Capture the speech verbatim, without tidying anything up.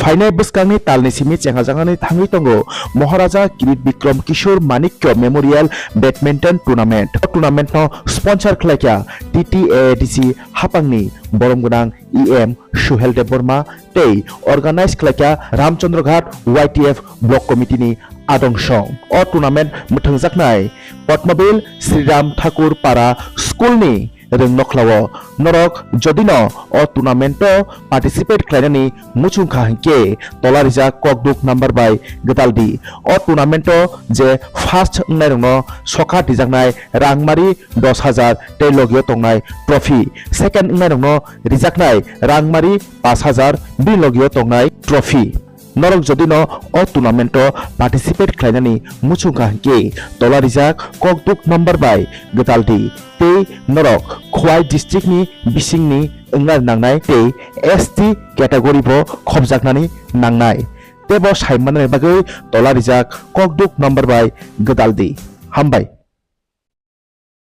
Phainai bwskangni talni simi chenghajaknani thangwi tongo Maharaja Kirit Bikram Kishore Manikya Memorial Badminton Tournament. O tournament no sponsor khlaikha T T A A D C hapangni borom gwnang E M Suhel Debbarma tei organize khlaikha Ramchandra Ghat Y T F Block Committee ni adong song. O tournament mwthangjaknai Padmabil Sriram Thakur Para School ni rwng nokhlao. Norok jodi no o tournament o participate khlainani muchung kha hinkhe tola rijak kokduk number bai gwdal di. O tournament o je first wngnai rokno sokha dijaknai rangmari dos hajar tei logio tongnai trophy. Second wngnai rokno rijaknai rangmari pash hajar bini logio tongnai trophy. Norok jodi no o tournament o participate khlainani muchung kha hinkhe tola rijak kokduk number bai gwdal di tei norok Khowai district ni bisingni wngna nangnai tei S T category bo khopjaknani nangnai. Tebo sai manani bagwi tola rijak kokduk number bai gwdal di. Hambai.